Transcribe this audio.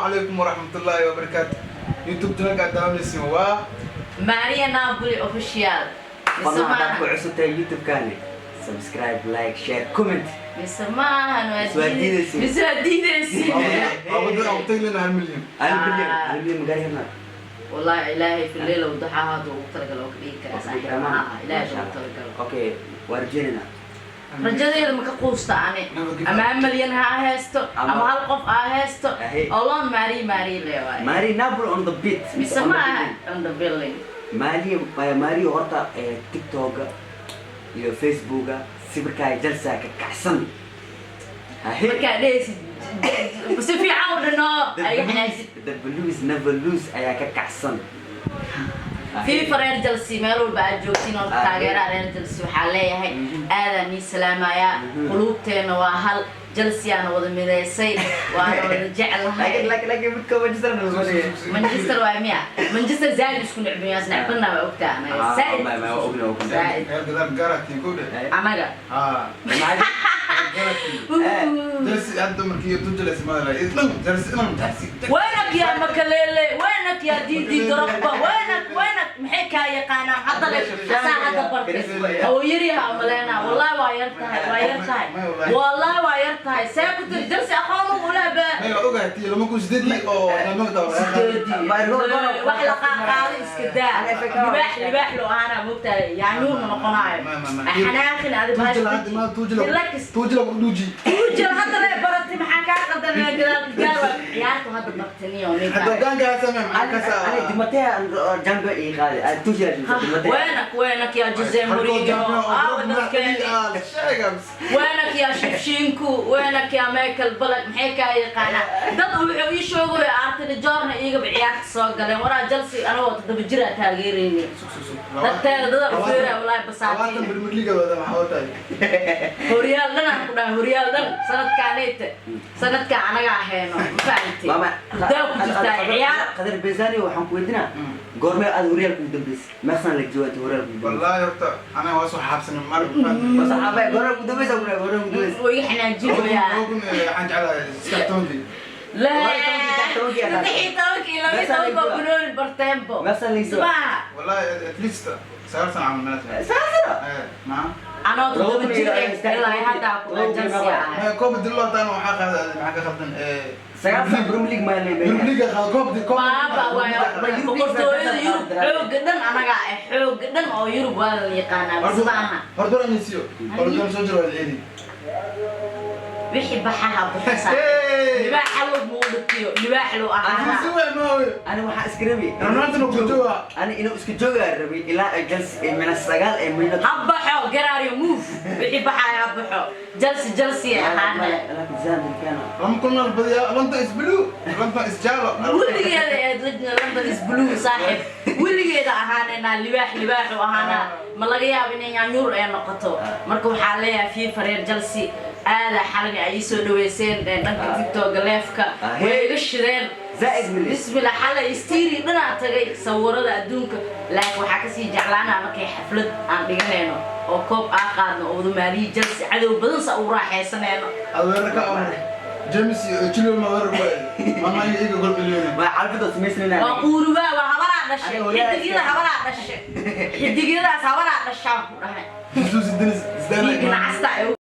Calaykum waraxmatullaahi wabarakaatu. YouTube channelka aad daawanaysiin waa Maria Napoli Official. Mise Fadlan haddaad maaha? ku cusub tahay YouTube-kaani, subscribe, like, share, comment. Mise maahan? Waa Mise waa diidaysiin? Mise waa diidaysiin? Waa wadada aan ku tagi lena 1 milyan. 1 bilyan. Ah. 1 milyan magaari karnaa. Wallahi Ilaahay fi leyla wadaxaa hadda ugu talagalo oo ka dhigi karaa, saaxiib. Ah, Ilaahay ugu talagalo. Okay, waa rajeynayna. Rajadeeda ma ka quusta ani. Never give Ama up. 1 milyan ha haysto ama hal qof ha haysto. Ahe. Olon Maria Maria le waay. Mari Napoli on the beat. Mise on the maaha? building. On the building. Maria, Mario, horta TikToka iyo Facebooka sawirkaaga jalsaa ka kacsan. Ahe. Markaa dhehaysid si fiican u dhino ay xanaasid. The Blues never lose ayaa ka kacsan. FIFA reer Chelsea, meel walba aad joogtiin oo taageeraha reer Chelsea, waxaa leeyahay aadaan nii salaamayaa. Quluubteena waa hal, Chelseaana wada mideysay, waana wada jeclahay. Laakiin midka Manchester na soo dhigay. Manchester waa miya? Manchester zaaid isku necbiyaa, isnecbana, waa ogtaa anaga. Ah, zaaid. ma ogna, ogna. Zaaid. Reer gadaal gaaratiin ko dheh. Anaga. Haa, Chelsea hadda markii Tuchel ismaada dhan Chelsea dhan Chelsea. وينك يا مكليلي؟ وينك يا ديدي دروغبا؟ وينك وينك؟ Maxay kaa yaqaanaan hadda le asaa hadda bartay oo yaryaha umaleynaa. Wallahi waa yar tahay, waa yar tahay, wallahi waa yar tahay. See ku tiri Chelsea aqoon u leh ba? May waa ogahay tii 2008-dii oo jaamacada. Sideedii wax la qaaqaaday iska daa. Libaax libaax loo ahaana moogtahay, yaanyuurna noqonaayo. Xanaaqin adi. Tuchel hadda ma Tuchel. Relax. Tuchel ku dhuuji. Tuchel hadda le baratay, maxaa kaa qaldan? Gadaal gaar waa ciyaartu hadda bartaniyo ninka. Hadda hogaanka samee maxaa ka saa? Ani Di Matteo jambe ii qaaday. Tuchel Di Matteo. وينك وينك يا جوزيه مورينيو؟ آه dadkeeni. وينك يا شفشينكو؟ وينك يا مايكل بلك؟ Maxay kaa yaqaanaa dad wuxuu ii sheegay Arteta Jorna iyaga ciyaarta soo galeen. Waraa Chelsea anagoo 7 jir aa taageerayni dadteeda dada u feeraa wallahi. 20 Basaatiin. Premier League wada maxaa watahay? Horyaal dhan aan ku dhahay, horyaal dhan sanadkaaneyta, sanadka anagaa hayno, ma fahamtay? Mama. Daa ku jirtaa ciyaar. Qadar Bezani, waxaan ku weydiinaa, goormee aad horyaalka ugu dambeysay? Meeqsan la joogaa horyaalka ugu dambeysay? Wallahi horta anaga waa soo xaabsanay mar. Wasaxaabay, goormee ugu dambeysay, goormee ugu dambeysay? Way iga xanaajinayaa. Waxaan jeclahay 13-kii. La 13-kii, 12-ka oo banooni barteenbo. Meeqsan la joogaa? Smaa. Wallahi at least 9 sano camal meelaas. Saasina. Ma Anoo 7 jir eh ilaa hadda ku dhahay Chelsea ahay. Koob dillo haddana waxaa qaada, maxaa ka qaldan? 9 sano Premier League ma leeyahay. Premier League qaada koob koob. Baaba waay, boqortooyada Yurub xooga dhan anagaa ah, xooga dhan oo Yurub waa la yaqaanaa, bas maaha. Horta anisiyo horta soo jiro waa ceeli. Wixii baxaha buxusa, libaaxa lug muu dhigtiyo, libaax luu ahaana. Ani waxaa iska rabay Ronaldo ku jooga. Ani inuu iska joogaa rabay ilaa ay Chelsea ay mina 9 ay mina. Ha baxo garaaryo move, wixii baxaya ha baxo. Chelsea Chelsea ahaana. Laakiin Zidane keena. Lama kulna badiyaa. London is blue, London is jalo. Weligeeda eed London is blue, saaxib. Weligeeda ahaanayna libaax libaaxu ahaana. Ma laga yaabo inay yaanyuur ay noqoto? Marka waxaa leeyahay FIFA reer Chelsea, aada xalani ay ii soo dhaweyseen dhanka TikToka leefka way iga shideen. Zaaid milyan. Bismillah, xalay istiiri dhanaa tagay sawirada adduunka, laakiin waxaa kasii jeclaanaa markay xaflad aan dhiganayno oo koob aan qaadno oo wada maaliyi Chelsea cadow badan sa u raaxaysanayno. Adeerka amar James iyo Chilwell ma weerar ku mama iga gol biliyona. Ma calfida samaysnayna. Waa quurubaa, waa habaraa dhashay. Aniga walaahi. Xidigyada habaraa dhashay, xidigyadaas habaraa dhashaan ku dhahay. Jesus Dennis Zidane. Dhiigga nacasta ay.